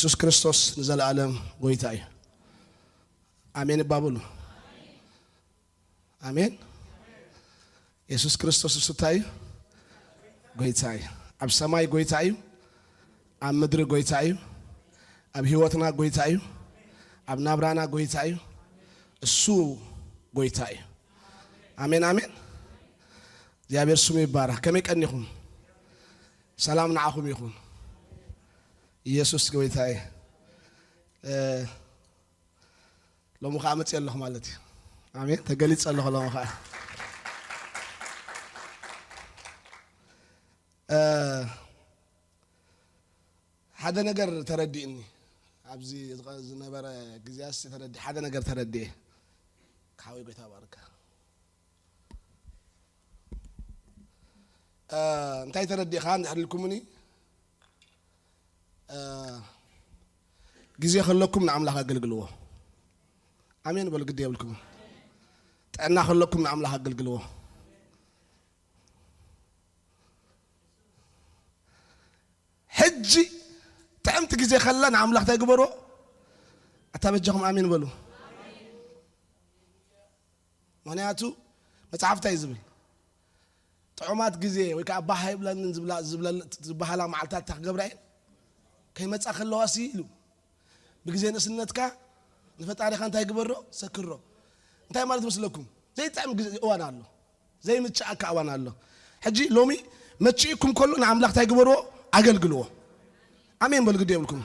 የሱስ ክርስቶስ ንዘለኣለም ጎይታ እዩ። ኣሜን እባ በሉ። ኣሜን። የሱስ ክርስቶስ እሱ እንታይ እዩ? ጎይታ እዩ። ኣብ ሰማይ ጎይታ እዩ። ኣብ ምድሪ ጎይታ እዩ። ኣብ ህይወትና ጎይታ እዩ። ኣብ ናብራና ጎይታ እዩ። እሱ ጎይታ እዩ። ኣሜን፣ ኣሜን። እግዚኣብሔር ስሙ ይባረኽ። ከመይ ቀኒኹም? ሰላም ንዓኹም ይኹን። ኢየሱስ ጎይታ እዩ። እ፣ ሎሚ ኸዓ መፅእ ኣለኹ ማለት እዩ። ኣሜን። ተገሊፀ ኣለኹ ሎሚ ኸዓ። እ፣ ሓደ ነገር ተረዲእኒ። ኣብዚ ዝቐ-፣ ዝነበረ ግዜያት ተረዲ-፣ ሓደ ነገር ተረዲኤ። ሓወይ ጎይታ ባርካ። እ፣ እንታይ ተረዲእኻ እንድሕር ኢልኩምኒ፣ እ፣ ግዜ ከለኩም ንኣምላኽ ኣገልግልዎ። ኣሜን በሉ፣ ግዲ የብልኩም። ጥዕና ከለኩም ንኣምላኽ ኣገልግልዎ። ሕጂ ጥዕምቲ ግዜ ከላ ንኣምላኽ እንታይ ግበርዎ? ኣታ በጃኹም ኣሜን በሉ። ምኽንያቱ መጽሓፍ እንታይ እዩ ዝብል? ጥዑማት ግዜ ወይ ከዓ ባህ ኣይብለንን ዝብላ-፣ ዝብለል-፣ ዝበሃላ መዓልታት እንታይ ክገብራ እየን? ከይመጻ ከለዋሲ ኢሉ። ብግዜ ንእስነትካ ንፈጣሪኻ እንታይ ግበሮ? ሰክሮ። እንታይ ማለት መስለኩም? ዘይጥዕም ግዜ እዋን ኣሎ። ዘይምችኣካ እዋን ኣሎ። ሕጂ ሎሚ መችእኩም ከሎ ንኣምላኽ እንታይ ግበርዎ? ኣገልግልዎ። ኣሜን በሉ፣ ግዲ የብልኩም።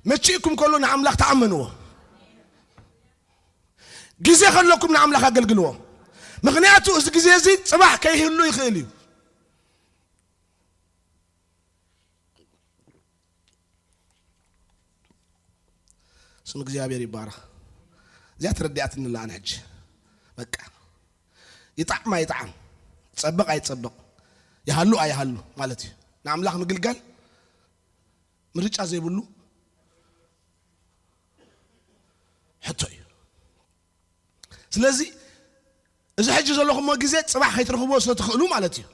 መችእኩም ከሎ ንኣምላኽ ተኣመንዎ። ግዜ ከለኩም ንኣምላኽ ኣገልግልዎ። ምኽንያቱ እዚ ግዜ እዚ ጽባሕ ከይህሉ ይኽእል እዩ። ስም እግዚኣብሔር ይባረኽ። እዚኣ ተረዲኣትኒ ኣላ ኣነ ሕጂ። በቃ ይጣዕም ኣይጣዕም፣ ይጸብቕ ኣይጸብቕ፣ ይሃሉ ኣይሃሉ ማለት እዩ። ንኣምላኽ ምግልጋል ምርጫ ዘይብሉ ሕቶ እዩ። ስለዚ እዚ ሕጂ ዘለኹሞ ግዜ ጽባሕ ከይትረኽብዎ ስለ ትኽእሉ ማለት እዩ።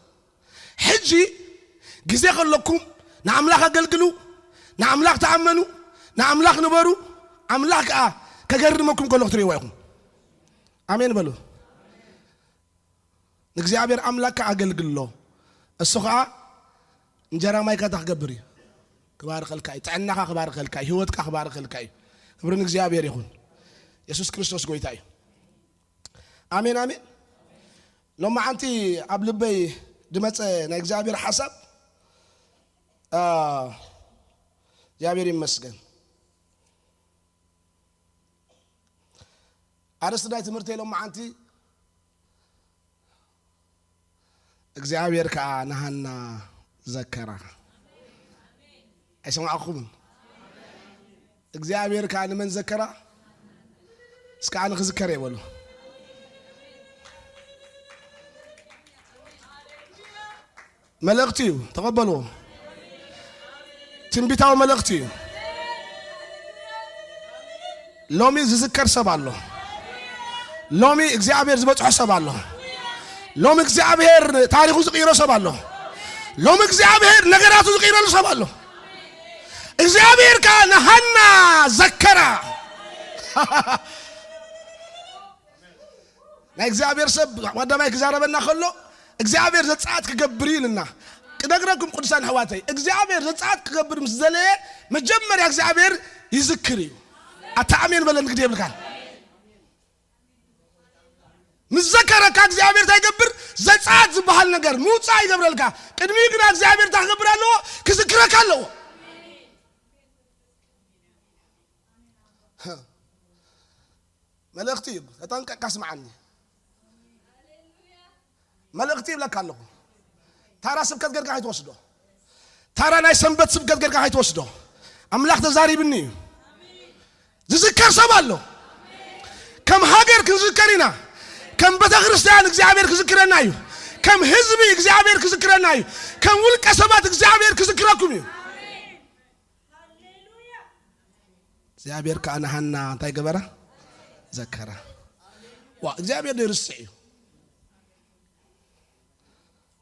ሕጂ ግዜ ከለኩም ንኣምላኽ ኣገልግሉ፣ ንኣምላኽ ተኣመኑ፣ ንኣምላኽ ንበሩ። ኣምላኽ ከኣ ከገርመኩም ከሎ ክትርእይዎ ኢኹም። ኣሜን በሉ። ንእግዚኣብሔር ኣምላኽካ ኣገልግሎ። እሱ ኸኣ እንጀራ ማይካ እንታይ ክገብር እዩ? ክባርኸልካ እዩ። ጥዕናኻ ክባርኸልካ እዩ። ህይወትካ ክባርኸልካ እዩ። ክብሪ ንእግዚኣብሔር ይኹን። የሱስ ክርስቶስ ጎይታ እዩ። ኣሜን፣ ኣሜን። ሎማዓንቲ ኣብ ልበይ ድመጸ ናይ እግዚኣብሔር ሓሳብ፣ ኣ፣ እግዚኣብሔር ይመስገን። ኣርእስቲ ናይ ትምህርተይ ሎማዓንቲ፣ እግዚኣብሔር ከኣ ንሃና ዘከራ። ኣይሰማዕኩምን? እግዚኣብሔር ከኣ ንመን ዘከራ? እስከ ኣነ ክዝከር እየ በሉ። መልእኽቲ እዩ፣ ተቐበልዎ። ትንቢታዊ መልእኽቲ እዩ። ሎሚ ዝዝከር ሰብ ኣሎ። ሎሚ እግዚኣብሔር ዝበጽሖ ሰብ ኣሎ። ሎሚ እግዚኣብሔር ታሪኹ ዝቕይሮ ሰብ ኣሎ። ሎሚ እግዚኣብሔር ነገራቱ ዝቕይረሉ ሰብ ኣሎ። እግዚኣብሔር ከኣ ንሃና ዘከራ። ናይ እግዚኣብሔር ሰብ ቀዳማይ ክዛረበና ከሎ እግዚኣብሔር ዘጸኣት ክገብር እዩ ኢልና። ክነግረኩም ቅዱሳን ኣሕዋተይ፣ እግዚኣብሔር ዘጸኣት ክገብር ምስ ዘለየ መጀመርያ እግዚኣብሔር ይዝክር እዩ። ኣታ ኣሜን በለኒ፣ ግዲ የብልካን። ምስ ዘከረካ እግዚኣብሔር እንታይ ይገብር? ዘጸኣት ዝበሃል ነገር ምውጻእ ይገብረልካ። ቅድሚኡ ግና እግዚኣብሔር እንታይ ክገብር ኣለዎ? ክዝክረካ ኣለዎ። መልእኽቲ እዩ። ተጠንቀቅካ ስምዓኒ። መልእኽቲ ይብለካ ኣለኹ። ታራ ስብከት ጌርካ ከይትወስዶ። ታራ ናይ ሰንበት ስብከት ጌርካ ከይትወስዶ። ኣምላኽ ተዛሪብኒ እዩ። ዝዝከር ሰብ ኣሎ። ከም ሃገር ክንዝከር ኢና። ከም ቤተ ክርስቲያን እግዚኣብሔር ክዝክረና እዩ። ከም ህዝቢ እግዚኣብሔር ክዝክረና እዩ። ከም ውልቀ ሰባት እግዚኣብሔር ክዝክረኩም እዩ። እግዚኣብሔር ከኣ ንሃና እንታይ ገበራ? ዘከራ። ዋ፣ እግዚኣብሔር ዘይርስዕ እዩ።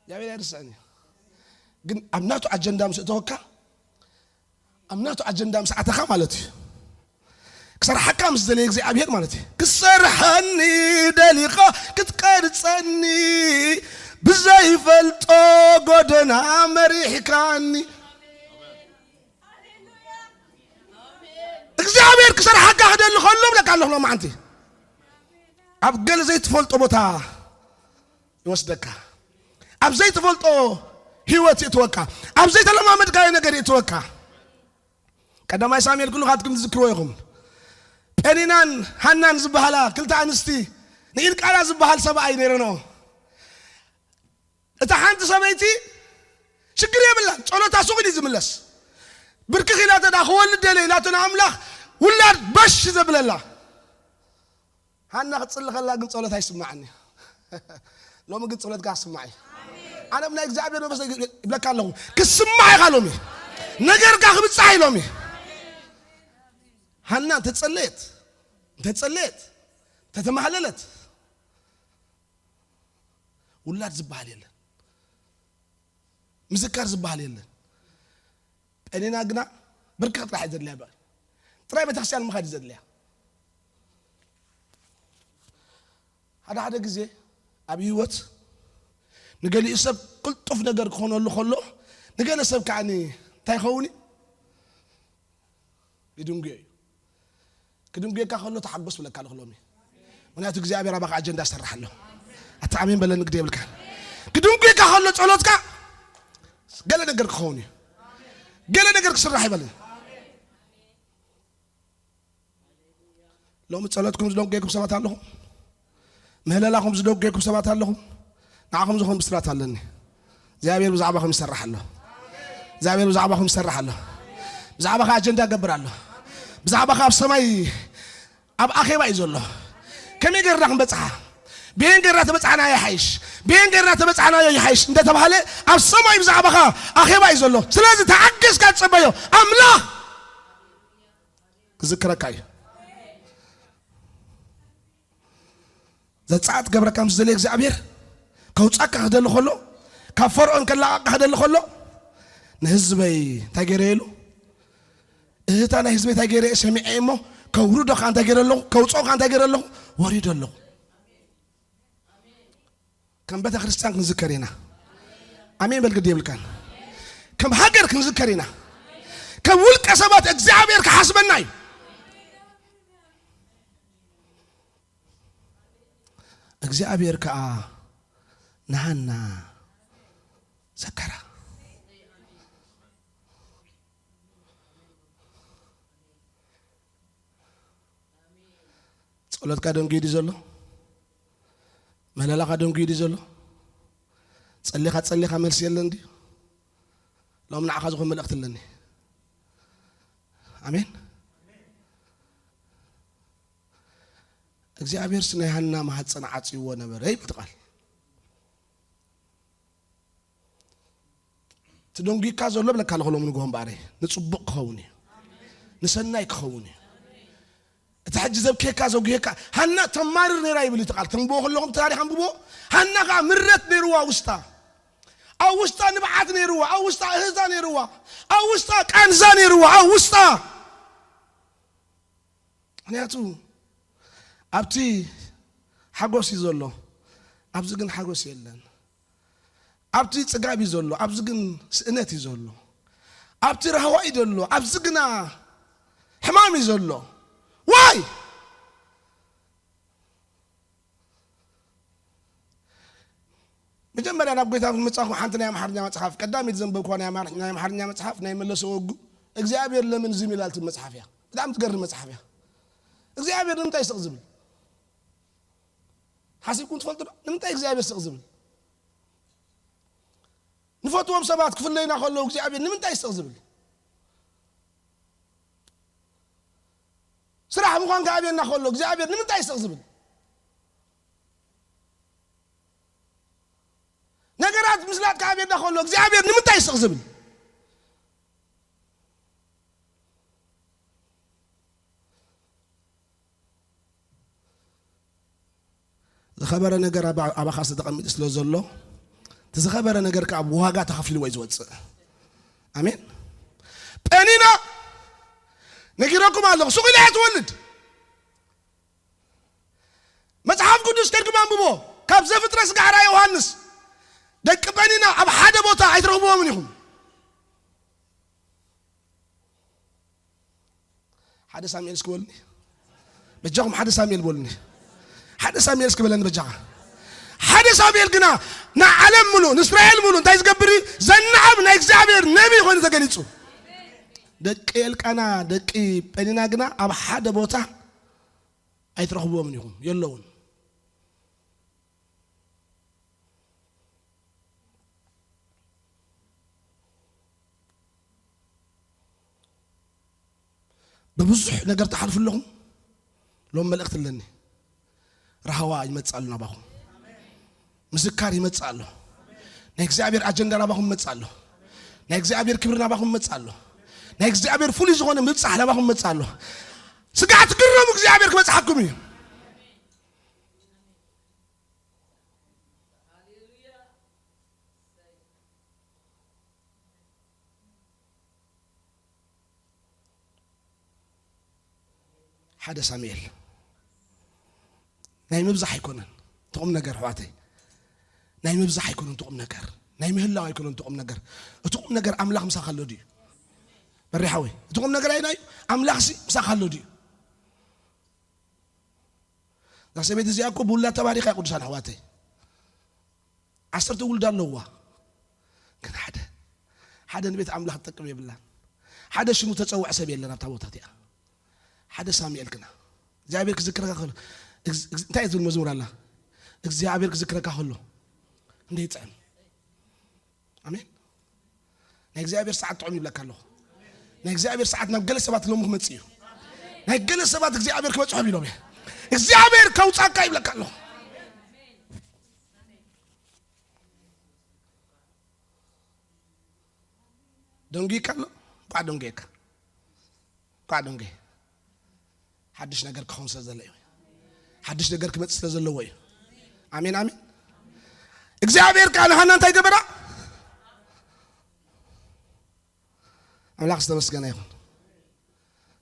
እግዚኣብሔር ኣይርስዕን እዩ። ግን ኣብ ናቱ ኣጀንዳ ምስ እተወካ ኣብ ናቱ ኣጀንዳ ምስ ኣተኻ ማለት እዩ። ክሰርሓካ ምስ ደለየ እግዚኣብሔር ማለት እዩ። ክሰርሐኒ ደሊኻ ክትቀርጸኒ፣ ብዘይፈልጦ ጎደና መሪሕካኒ። እግዚኣብሔር ክሰርሓካ ክደሊ ከሎ ብለካ ኣለኹ ሎማዓንቲ። ኣብ ገለ ዘይትፈልጦ ቦታ ይወስደካ። ኣብ ዘይትፈልጦ ህይወት ይእትወካ። ኣብ ዘይተለማመድካዮ ነገር ይእትወካ። ቀዳማይ ሳሙኤል ኩልኻትኩም ትዝክርዎ ኢኹም። ጴኒናን ሃናን ዝበሃላ ክልተ ኣንስቲ፣ ንኢልቃና ዝበሃል ሰብኣይ ነይረንኦ። እታ ሓንቲ ሰበይቲ ሽግር የብላን፣ ጸሎታ ሱቕ ኢሉ እዩ ዝምለስ። ብርክኽ ኢላ ተዳ ክወልድ ደለ ኢላቶ ንኣምላኽ ውላድ በሽ ዘብለላ። ሃና ክትጽሊ ከላ ግን ጸሎት ኣይስማዕን እዩ። ሎሚ ግን ጸሎትካ ክስማዕ እዩ። ኣነ ብናይ እግዚኣብሔር መንፈስ ይብለካ ኣለኹ፣ ክስማዕ ኢኻ ሎሚ። ነገርካ ክብጻሕ እዩ ሎሚ። ሃና እንተጸለየት፣ እንተጸለየት፣ እንተተማህለለት፣ ውላድ ዝበሃል የለን። ምዝካር ዝበሃል የለን። ጴኒና ግና ብርክኽ ጥራሕ እዩ ዘድልያ። በ-፣ ጥራይ ቤተክርስትያን ምኻድ እዩ ዘድልያ። ሓደ ሓደ ግዜ ኣብ ህይወት ንገሊኡ ሰብ ቅልጡፍ ነገር ክኾነሉ ከሎ፣ ንገለ ሰብ ከዓኒ እንታይ ይኸውን እዩ? ይድንጉዮ እዩ። ክድንጉየካ ከሎ ተሓጎስ ብለካ ኣለኹ ሎሚ። ምክንያቱ እግዚኣብሔር ኣባኻ ኣጀንዳ ይሰርሕ ኣሎ። ኣታ ኣሜን በለኒ፣ ግዲ የብልካን። ክድንጉየካ ከሎ ጸሎትካ ገለ ነገር ክኸውን እዩ። ገለ ነገር ክስራሕ ይበለኒ። ሎሚ ጸሎትኩም ዝደንጉየኩም ሰባት ኣለኹም። ምህለላኹም ዝደንጉየኩም ሰባት ኣለኹም። ንዓኹም ዝኾን ብስራት ኣለኒ። እግዚኣብሔር ብዛዕባኹም ይሰርሕ ኣሎ። እግዚኣብሔር ብዛዕባኹም ይሰርሕ ኣሎ። ብዛዕባኻ ኣጀንዳ ገብር ኣሎ። ብዛዕባኻ ኣብ ሰማይ ኣብ ኣኼባ እዩ ዘሎ። ከመይ ጌርና ክንበጽሓ? ብየን ጌርና ተበጻሕናዮ ይሓይሽ፣ ብየን ጌርና ተበጻሕናዮ ይሓይሽ እንደተባሃለ ኣብ ሰማይ ብዛዕባኻ ኣኼባ እዩ ዘሎ። ስለዚ ተዓጊስካ ትጸበዮ፣ ኣምላኽ ክዝክረካ እዩ። ዘጻዕት ገብረካ ምስ ዘለ እግዚኣብሔር ከውጻካ ክደሊ ከሎ፣ ካብ ፈርዖን ከላቃካ ክደሊ ከሎ፣ ንህዝበይ እንታይ ገይረ ኢሉ? እህታ ናይ ህዝበይ እንታይ ገይረ ሰሚዐ እሞ ከውርዶ ከኣ እንታይ ገይረ ኣለኹ? ከውጽኦ ከኣ እንታይ ገይረ ኣለኹ? ወሪዶ ኣለኹ። ከም ቤተ ክርስቲያን ክንዝከር ኢና። ኣሜን በል፣ ግዲ የብልካን። ከም ሃገር ክንዝከር ኢና። ከም ውልቀ ሰባት እግዚኣብሔር ክሓስበና እዩ። እግዚኣብሔር ከኣ ንሃና ዘከራ። ጸሎትካ ደንጉዩ ድዩ ዘሎ? ምህለላኻ ደንጉዩ ድዩ ዘሎ? ጸሊኻ ጸሊኻ መልሲ የለን ድዩ? ሎም ንዓኻ ዝኾን መልእኽቲ ኣለኒ። ኣሜን። እግዚኣብሔርስ ናይ ሃና ማህፀን ዓጽይዎ ነበረ ይብል እቲ ቃል። ትደንጉይካ ዘሎ ብለካ ኣለኹ ሎም ንግሆ እምበኣረይ ንጽቡቕ ክኸውን እዩ፣ ንሰናይ ክኸውን እዩ። እቲ ሕጂ ዘብክየካ ዘጉየካ ሃና ተማርር ነይራ ይብል እቲ ቃል። ተንብቦ ከለኹም ታሪኽ ኣንብቦ። ሃና ከዓ ምረት ነይርዋ ውስጣ፣ ኣብ ውስጣ ንብዓት ነይርዋ፣ ኣብ ውስጣ እህዛ ነይርዋ፣ ኣብ ውስጣ ቃንዛ ነይርዋ፣ ኣብ ውስጣ። ምክንያቱ ኣብቲ ሓጎስ እዩ ዘሎ፣ ኣብዚ ግን ሓጎስ የለን። ኣብቲ ጽጋብ እዩ ዘሎ፣ ኣብዚ ግን ስእነት እዩ ዘሎ። ኣብቲ ራህዋ እዩ ዘሎ፣ ኣብዚ ግና ሕማም እዩ ዘሎ። ዋይ! መጀመርያ ናብ ጎይታ ምስ መጻኹ ሓንቲ ናይ ኣምሓርኛ መጽሓፍ ቀዳመይቲ ዘንበብኳ ናይ ኣምሓር-፣ ናይ ኣምሓርኛ መጽሓፍ ናይ መለሰ ወጉ እግዚኣብሔር ለምን ዝም ይላል ትብል መጽሓፍ እያ። ብጣዕሚ ትገርም መጽሓፍ እያ። እግዚኣብሔር ንምንታይ ስቕ ዝብል? ሓሲብኩም ትፈልጡ ዶ? ንምንታይ እግዚኣብሔር ስቕ ዝብል? ንፈትዎም ሰባት ክፍለዩና ከለዉ እግዚኣብሔር ንምንታይ ስቕ ዝብል? ስራሕ ምዃን ክኣብየና ከሎ እግዚኣብሔር ንምንታይ ስቕ ዝብል? ነገራት ምስላጥ ክኣብየና ከሎ እግዚኣብሔር ንምንታይ ስቕ ዝብል? ዝኸበረ ነገር ኣብ-፣ ኣባኻ ስለ ተቐሚጡ ስለ ዘሎ፣ እቲ ዝኸበረ ነገር ከኣ ብዋጋ ተኸፊልዎ እዩ ዝወጽእ። ኣሜን። ጴኒና ነጊረኩም ኣለኹ፣ ሱቕ ኢላ እያ ትወልድ። መጽሓፍ ቅዱስ ከድኩም ኣንብቦ። ካብ ዘፍጥረት እስካዕ ራእይ ዮሃንስ፣ ደቂ ጴኒና ኣብ ሓደ ቦታ ኣይትረኽብዎምን ኢኹም። ሓደ ሳሙኤል እስኪ በሉኒ። በጃኹም ሓደ ሳሙኤል በሉኒ። ሓደ ሳሙኤል እስኪ በለኒ በጃኻ። ሓደ ሳሙኤል ግና ንዓለም ሙሉ፣ ንእስራኤል ሙሉ እንታይ ዝገብር እዩ? ዘናዕብ ናይ እግዚኣብሔር ነቢይ ኮይኑ ተገሊጹ። ደቂ ኤልቃና፣ ደቂ ጴኒና ግና ኣብ ሓደ ቦታ ኣይትረኽብዎምን ኢኹም፣ የለውን። ብብዙሕ ነገር ትሓልፉ ኣለኹም። ሎም መልእኽቲ ኣለኒ። ራህዋ ይመጽእ ኣሎ ናባኹም። ምዝካር ይመጽእ ኣሎ። ናይ እግዚኣብሔር ኣጀንዳ ናባኹም ይመጽእ ኣሎ። ናይ እግዚኣብሔር ክብሪ ናባኹም ይመጽእ ኣሎ። ናይ እግዚኣብሔር ፍሉይ ዝኾነ ምብጻሕ ናባኹም ይመጽእ ኣሎ። ስጋዕ ትግረሙ፣ እግዚኣብሔር ክበጽሓኩም እዩ። ሓደ ሳሙኤል። ናይ ምብዛሕ ኣይኮነን እቲ ቁም ነገር፣ ኣሕዋተይ። ናይ ምብዛሕ ኣይኮነን እቲ ቁም ነገር። ናይ ምህላው ኣይኮነን እቲ ቁም ነገር። እቲ ቁም ነገር ኣምላኽ ምሳኻ ኣሎ ድዩ? በሪሓወይ፣ እቲ ቁም ነገር ኣይናዩ? ኣምላኽሲ ምሳኻ ኣሎ ድዩ? እዛ ሰበይቲ እዚኣ እኮ ብውላድ ተባሪኻ እያ፣ ቅዱሳን ኣሕዋተይ። ዓሰርተ ውልዳ ኣለዋ። ግን ሓደ፣ ሓደ ንቤት ኣምላኽ ትጠቅም የብላን። ሓደ ሽሙ ተጸውዐ ሰብ የለን ኣብታ ቦታ እቲኣ። ሓደ ሳሙኤል ግና እግዚኣብሔር ክዝክረካ ከሎ፣ እግዝ-፣ እግዝ-፣ እንታይ ትብል መዝሙር ኣላ? እግዚኣብሔር ክዝክረካ ከሎ እንደ ይጥዕም። ኣሜን። ናይ እግዚኣብሔር ሰዓት ጥዑም ይብለካ ኣለኹ። ናይ እግዚኣብሔር ሰዓት ናብ ገለ ሰባት ሎሚ ክመጽእ እዩ። ናይ ገለ ሰባት እግዚኣብሔር ክበጽሖም ኢሎም እየ። እግዚኣብሔር ከውጻካ ይብለካ ኣለኹ። ደንጉይካ ኣሎ? እንኳዕ ደንጉየካ። እንኳዕ ደንጉየ። ሓድሽ ነገር ክኸውን ስለ ዘሎ እዩ። ሓድሽ ነገር ክመጽእ ስለ ዘለዎ እዩ። ኣሜን፣ ኣሜን። እግዚኣብሔር ከኣ ንሃና እንታይ ገበራ? ኣምላኽ ዝተመስገነ ይኹን።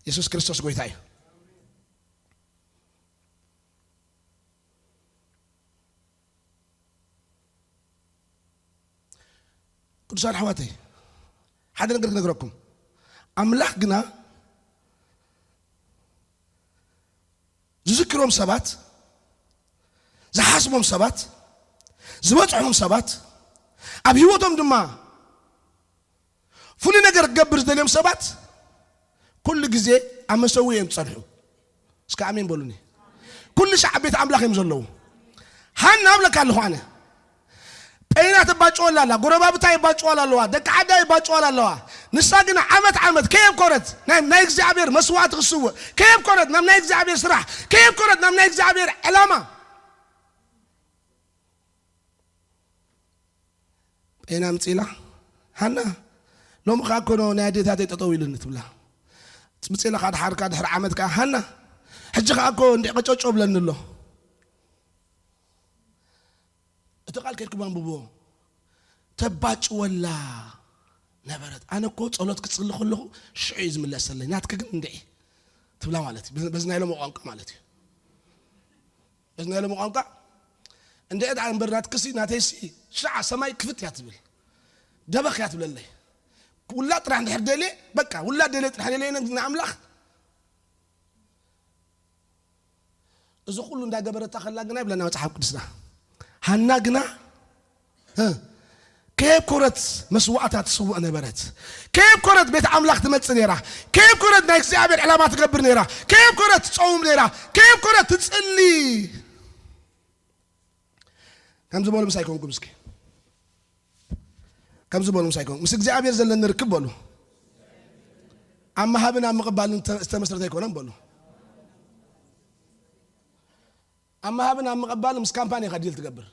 የሱስ ክርስቶስ ጎይታ እዩ። ቅዱሳን ኣሕዋተይ፣ ሓደ ነገር ክነግረኩም። ኣምላኽ ግና ዝዝክሮም ሰባት፣ ዝሓስቦም ሰባት፣ ዝበጽሖም ሰባት፣ ኣብ ህይወቶም ድማ ፍሉይ ነገር ክገብር ዝደልዮም ሰባት ኩሉ ግዜ ኣብ መሰውኢ እዮም ዝጸንሑ። እስከ ኣሜን በሉኒ። ኩሉ ሻዕ ቤት ኣምላኽ እዮም ዘለዉ። ሃና እብለካ ኣለኹ ኣነ። ጴና ትባጭወላ ኣላ፣ ጎረባብታ ይባጭዋላ ኣለዋ፣ ደቂ ዓዳ ይባጭዋላ ኣለዋ። ንሳ ግን ዓመት ዓመት ከየብኮረት ናይ፣ ናይ እግዚኣብሔር መስዋዕቲ ክስውእ፣ ከየብኮረት ናብ ናይ እግዚኣብሔር ስራሕ፣ ከየብኮረት ናብ ናይ እግዚኣብሔር ዕላማ። ጴና ምጽኢላ፣ ሃና፣ ሎሚ ኸኣ እኮ ናይ ኣዴታተይ ጠጠው ኢሉኒ ትብላ። ምጽኢላ ኸኣ ድሓር ከኣ ድሕሪ ዓመት ከኣ፣ ሃና፣ ሕጂ ኸኣ እኮ እንዲዕ ቀጨጮ ብለኒ ኣሎ። እቲ ቃል ከድኩም ኣንብብዎ። ተባጭወላ ነበረት። ኣነ እኮ ጸሎት ክጽሊ ከለኹ ሽዑ እዩ ዝምለሰለይ። ናትኪ ግን እንድዒ ትብላ ማለት እዩ። በዚ ናይ ሎሚ ቋንቋ ማለት እዩ። በዚ ናይ ሎሚ ቋንቋ እንድዒ ደኣ እምበር ናትክሲ ናተይሲ ሽዓ ሰማይ ክፍት እያ ትብል። ደበኽ እያ ትብለለይ። ውላድ ጥራሕ እንድሕር ደልየ፣ በቃ ውላድ ደልየ ጥራሕ ደልየ ንኣምላኽ እዚ ኩሉ እንዳገበረታ ከላ ግና ይብለና መጽሓፍ ቅዱስና። ሃና ግና፣ እ፣ ከየብኮረት መስዋዕታ ትስውእ ነበረት። ከየብኮረት ቤት ኣምላኽ ትመጽእ ነይራ። ከየብኮረት ናይ እግዚኣብሔር ዕላማ ትገብር ነይራ። ከየብኮረት ትጸውም ነይራ። ከየብኮረት ትጽሊ። ከምዚ በሉ ምሳይ ኮንኩም እስኪ። ከምዚ በሉ ምሳይ ኮንኩም። ምስ እግዚኣብሔር ዘለኒ ርክብ በሉ። ኣብ ምሃብን ኣብ ምቕባልን ተ-፣ ዝተመስረተ ኣይኮነን በሉ። ኣብ ምሃብን ኣብ ምቕባልን ምስ ካምፓኒ ኢኻ ዲል ትገብር።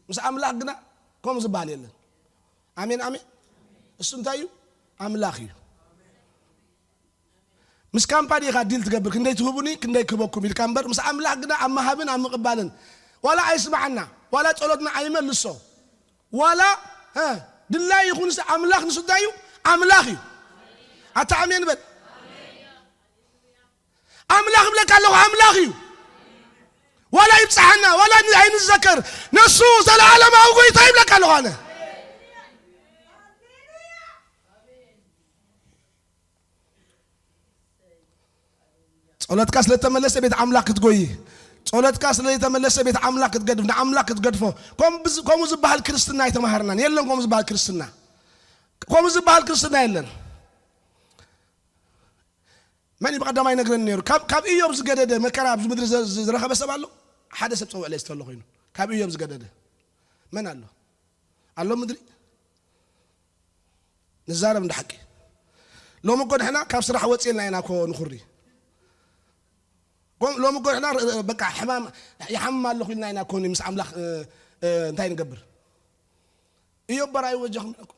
ምስ ኣምላኽ ግና ከምኡ ዝበሃል የለን። ኣሜን፣ ኣሜን። እሱ እንታይ እዩ? ኣምላኽ እዩ። ምስ ካምፓኒ ኢኻ ዲል ትገብር፣ ክንደይ ትህቡኒ፣ ክንደይ ክህበኩም ኢልካ እምበር፣ ምስ ኣምላኽ ግና ኣብ ምሃብን ኣብ ምቕባልን፣ ዋላ ኣይስማዓና፣ ዋላ ጸሎትና ኣይመልሶ፣ ዋላ፣ ሀ፣ ድላይ ይኹንስ ኣምላኽ ንሱ እንታይ እዩ? ኣምላኽ እዩ። ኣታ ኣሜን በል። ኣምላኽ እብለካ ኣለኹ፣ ኣምላኽ እዩ። ዋላ ይብጽሓና ዋላ ን-፣ ኣይንዘከር፣ ንሱ ዘለዓለማዊ ጎይታ ይብለካ ኣለኹ ኣነ። ጸሎትካ ስለ ተመለሰ ቤት ኣምላኽ ክትጎይ፣ ጸሎትካ ስለ ተመለሰ ቤት ኣምላኽ ክትገድፍ፣ ንኣምላኽ ክትገድፎ። ከምኡ ብዝ-፣ ከምኡ ዝበሃል ክርስትና ኣይተማሃርናን። የለን ከምኡ ዝበሃል ክርስትና። ከምኡ ዝበሃል ክርስትና የለን። መን እዩ ብቐዳማይ ይነግረኒ ነይሩ? ካብ፣ ካብ ኢዮብ ዝገደደ መከራ ኣብዚ ምድሪ ዘ-፣ ዘ-፣ ዝረኸበ ሰብ ኣሎ? ሓደ ሰብ ጸውዕለይ እስቲ ኣሎ ኮይኑ። ካብ ኢዮብ ዝገደደ መን ኣሎ? ኣሎ ምድሪ? ንዛረብ እንደ ሓቂ። ሎሚ እኮ ንሕና ካብ ስራሕ ወጺእልና ኢና እኮ ንኹሪ። ኮም-፣ ሎሚ እኮ ንሕና ር-፣ በቃ ሕማም፣ ይሓምም ኣለኹ ኢልና ኢና እኮ ምስ ኣምላኽ፣ እ፣ እ፣ እንታይ ንገብር? ኢዮብ በራዩ ወጃኹም ኢልኩም።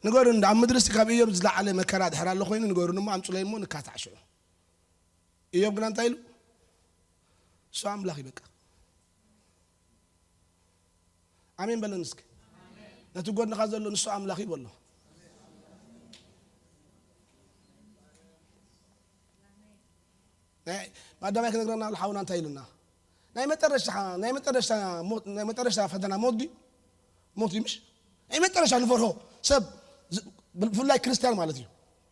ንገሩኒ፣ ኣብ ምድሪ እስቲ ካብ ኢዮብ ዝለዓለ መከራ ድሕር ኣሎ ኮይኑ ንገሩኒ እሞ ኣምጹለይ እሞ ንካታዕ ሽዑ። ኢዮብ ግና እንታይ ኢሉ? ንሱ ኣምላኽ እዩ በቃ። ኣሜን በለኒ እስኪ። ነቲ ጎድንኻ ዘሎ ንሱ ኣምላኽ እዩ በሎ። ናይ ማዳማይ ክነግረና ኣሎ ሓውና እንታይ ኢሉና? ናይ መጨረሻ፣ ናይ መጨረሻ ሞት፣ ናይ መጨረሻ ፈተና ሞት ድዩ? ሞት እዩ ምሽ? ናይ መጨረሻ ንፈርሆ ሰብ ዝ-፣ ብፍላይ ክርስትያን ማለት እዩ።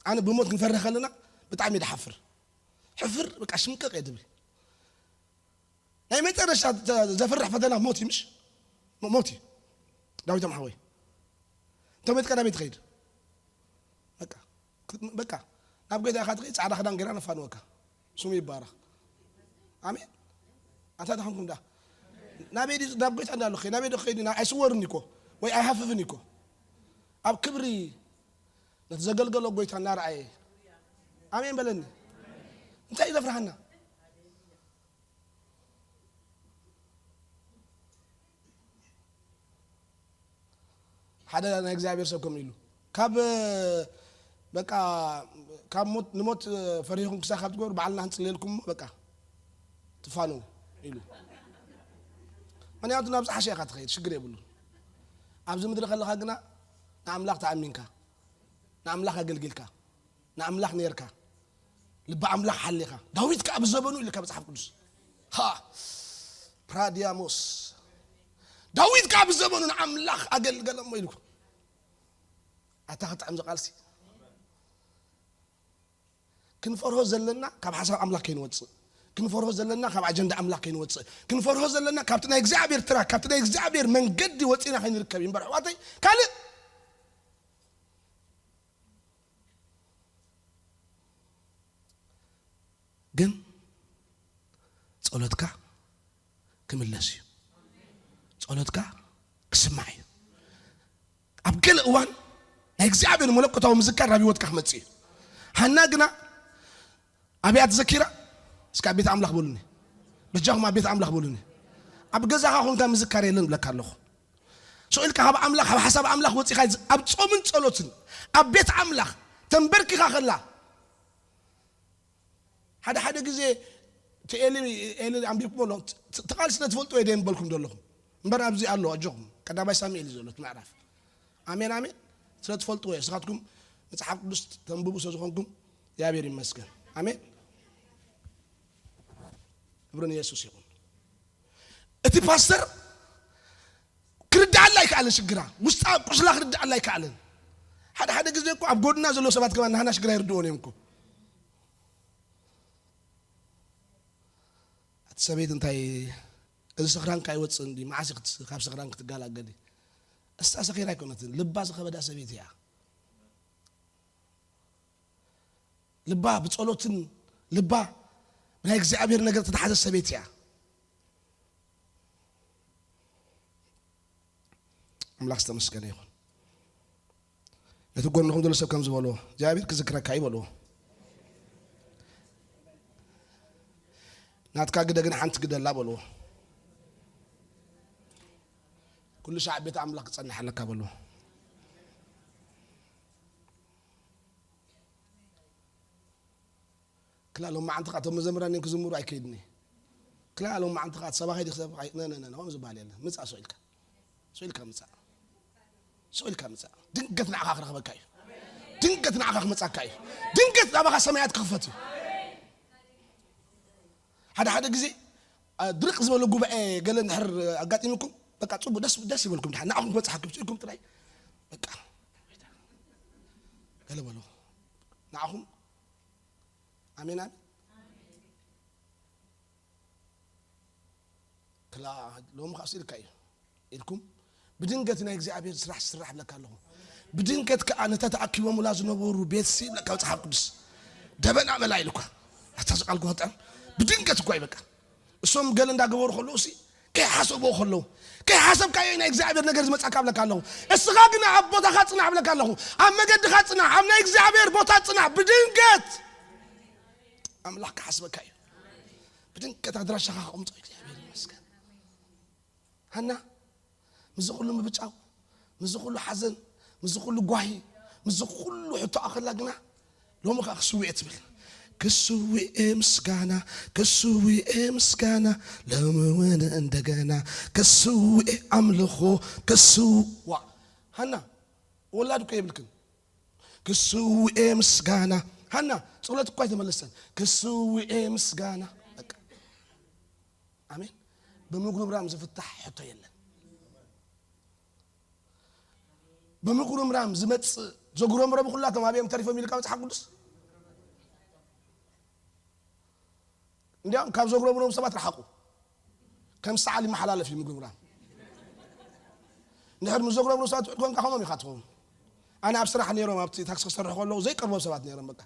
ኣነ ብሞት ክንፈርህ ከለና ብጣዕሚ ድሓፍር። ሕፍር በቃ ሽምቅቅ እየ ድብል። ናይ መጨረሻ ዘ-፣ ዘፍርሕ ፈተና ሞት እዩ ምሽ? ሞ-፣ ሞት እዩ። ዳዊቶም ሓወይ። እንተ ሞትካ ናበይ ትኸይድ? በቃ፣ በቃ፣ ናብ ጎይታ ኢኻ ትኸይድ፣ ጻዕዳ ክዳን ጌርና ነፋንወካ። ስሙ ይባረኽ። ኣሜን። ኣንታ ደኸምኩም ደኣ። ናበይ ድዩ፣ ናብ ጎይታ እንዳሎ ክኸይድ፣ ናበይ ዶ ክኸይድ፣ ና-፣ ኣይስወርን እኮ፣ ወይ ኣይሃፍፍን እኮ። ኣብ ክብሪ ነቲ ዘገልገሎ ጎይታ እናረኣየ። ኣሜን በለኒ። እንታይ እዩ ዘፍርሃና? ሓደ ናይ እግዚኣብሔር ሰብ ከምኡ ኢሉ፣ ካብ፣ በቃ፣ ካብ ሞት፣ ንሞት ፈሪህኹም ክሳብ ካብ ትገብሩ፣ ባዕልና ክንጽልየልኩም እሞ፣ በቃ፣ ትፋነው ኢሉ። ምኽንያቱ ናብ ዝሓሸ ኢኻ ትኸይድ፣ ሽግር የብሉን። ኣብዚ ምድሪ ከለኻ ግና ንኣምላኽ ተኣሚንካ፣ ንኣምላኽ ኣገልጊልካ፣ ንኣምላኽ ነርካ፣ ልቢ ኣምላኽ ሓሊኻ። ዳዊት ከኣ ብዘበኑ ኢልካ መጽሓፍ ቅዱስ። ሃ፣ ፕራዲያሞስ። ዳዊት ከኣ ብዘበኑ ንኣምላኽ ኣገልገለ እሞ ኢልኩ። ኣታ ክጥዕም ዝቃልሲ። ክንፈርሆ ዘለና ካብ ሓሳብ ኣምላኽ ከይንወጽእ። ክንፈርሆ ዘለና ካብ ኣጀንዳ ኣምላኽ ከይንወጽእ። ክንፈርሆ ዘለና ካብቲ ናይ እግዚኣብሔር ትራክ፣ ካብቲ ናይ እግዚኣብሔር መንገዲ ወጺእና ከይንርከብ እዩ እምበር፣ ኣሕዋተይ፣ ካልእ ግን ጸሎትካ ክምለስ እዩ። ጸሎትካ ክስማዕ እዩ። ኣብ ገለ እዋን ናይ እግዚኣብሔር መለኮታዊ ምዝካር ናብ ህይወትካ ክመጽእ እዩ። ሃና ግና ኣብያ ትዘኪራ፣ እስከ ኣብ ቤት ኣምላኽ በሉኒ። በጃኹም ኣብ ቤት ኣምላኽ በሉኒ። ኣብ ገዛኻ ኮንካ ምዝካር የለን ብለካ ኣለኹ። ስቕ ኢልካ ካብ ኣምላኽ፣ ካብ ሓሳብ ኣምላኽ ወጺኻ፣ ኣብ ጾምን ጸሎትን፣ ኣብ ቤት ኣምላኽ ተንበርኪኻ ከላ፣ ሓደ ሓደ ግዜ እቲ ኤሊ፣ ኤሊ ኣንቢብኩሞ ኣሎ። ት-፣ ት-፣ እቲ ቃል ስለ ትፈልጡ እየ ደየንበልኩም ዘለኹም። እምበር ኣብዚ ኣሎ፣ ኣጆኹም። ቀዳማይ ሳሙኤል እዩ ዘሎ እቲ ምዕራፍ። ኣሜን፣ ኣሜን። ስለ ትፈልጡ እየ። ንስኻትኩም መጽሓፍ ቅዱስ ተንብቡ ስለ ዝኾንኩም፣ እግዚኣብሔር ይመስገን። ኣሜን። ክብሪ ንየሱስ ይኹን። እቲ ፓስተር ክርድኣላ ኣይከኣለን ሽግራ። ውስጣ ቁስላ ክርድኣላ ኣይከኣለን። ሓደ ሓደ ግዜ እኮ ኣብ ጎድና ዘለዉ ሰባት ከማን ናህና ሽግራ ይርድእዎን እዮም እኮ። እቲ ሰበይቲ እንታይ፣ እዚ ስኽራንካ ኣይወጽእን ድዩ? መዓስ ኢኺ ትስ-፣ ካብ ስኽራን ክትገላገሊ? እስታ ሰኺራ ኣይኮነትን፣ ልባ ዝኸበዳ ሰበይቲ እያ። ልባ ብጸሎትን ልባ ብናይ እግዚኣብሔር ነገር ተተሓዘ ሰበይቲ እያ። ኣምላኽ ዝተመስገነ ይኹን። ነቲ ጎንኹም ዘሎ ሰብ ከም ዝበሎ፣ እግዚኣብሔር ክዝክረካ እዩ በልዎ። ናትካ ግደ ግን ሓንቲ ግደላ በልዎ። ኩሉ ሻዕ ቤት ኣምላኽ ክጸንሕ ኣለካ በልዎ። ክላ ሎም መዓንቲ ኸዓ እቶም መዘምራን እዮም ክዝምሩ ኣይከይድኒ። ክላ ሎም መዓንቲ ኸዓ ሰባኺ ዲኽ ሰባኺ፣ ነ፣ ነ፣ ነ፣ ነ፣ ከምኡ ዝበሃል የለን። ምጻእ ስቕ ኢልካ። ስቕ ኢልካ ምጻእ። ስቕ ኢልካ ምጻእ። ድንገት ንዓኻ ክረኽበካ እዩ። ድንገት ንዓኻ ክመጻካ እዩ። ድንገት ናባኻ ሰማያት ክኽፈት እዩ። ሓደ ሓደ ግዜ፣ አ፣ ድርቅ ዝበለ ጉባኤ ገለ እንድሕር ኣጋጢሙኩም፣ በቃ ጽቡቅ ደስ፣ ደስ ይበልኩም። ድሓን ንዓኹም ክበጽሓኩም ኢልኩም ጥራይ በቃ ገለ በሉ። ንዓኹም ኣሜን፣ ኣሜን። ክላ ሎሚ ካስ ኢልካ እዩ ኢልኩም፣ ብድንገት ናይ እግዚኣብሔር ስራሕ ስራሕ ብለካ ኣለኹ። ብድንገት ከኣ ነታ ተኣኪቦምላ ዝነበሩ ቤት ሲ ብለካ መጽሓፍ ቅዱስ ደበና መላ ኢልኳ። ኣታ ዝቃል ጎጣም ብድንገት እኳ ይበቃ። እሶም ገለ እንዳገበሩ ከለዉ ሲ ከይሓሰብዎ ከለዉ፣ ከይሓሰብካዮ ናይ እግዚኣብሔር ነገር ዝመጻካ ብለካ ኣለኹ። እስኻ ግን ኣብ ቦታኻ ጽናሕ ብለካ ኣለኹ። ኣብ መገድኻ ጽናሕ፣ ኣብ ናይ እግዚኣብሔር ቦታ ጽናሕ። ብድንገት ኣምላኽ ክሓስበካ እዩ። ብድንገት ኣድራሻኻ ከቕምጦ እግዚኣብሔር ይመስገን። ሃና ምስዚ ኩሉ ምብጫው፣ ምስዚ ኩሉ ሓዘን፣ ምስዚ ኩሉ ጓሂ፣ ምስዚ ኩሉ ሕቶ ኣኸላ ግና ሎሚ ከኣ ክስውኤ ትብል። ክስውኤ ምስጋና፣ ክስውኤ ምስጋና፣ ሎሚ እውን እንደገና ክስውኤ ኣምልኾ፣ ክስው-፣ ዋ፣ ሃና ወላድ እኮ የብልክን። ክስውኤ ምስጋና፣ ሃና ጸሎት እኳ ኣይተመለሰን። ክስውኤ ምስጋና፣ በቃ። ኣሜን። ብምጉርምራም ዝፍታሕ ሕቶ የለን። ብምጉርምራም ዝመጽእ ዘጉረምረሙ ኩላቶም ኣበዮም ተሪፎም ኢልካ መጽሓፍ ቅዱስ። እንዲያውም ካብ ዘጉረምረሙ ሰባት ረሓቁ። ከም ሰዓል ይመሓላለፍ እዩ ምጉርምራም። እንድሕር ምስ ዘጉረምረሙ ሰባት ውዕል ኮንካ ከምኦም ኢኻ ትኸውን። ኣነ ኣብ ስራሕ ነይሮም ኣብቲ ታክሲ ክሰርሕ ከለዉ ዘይቀርቦም ሰባት ነይሮም። በቃ፣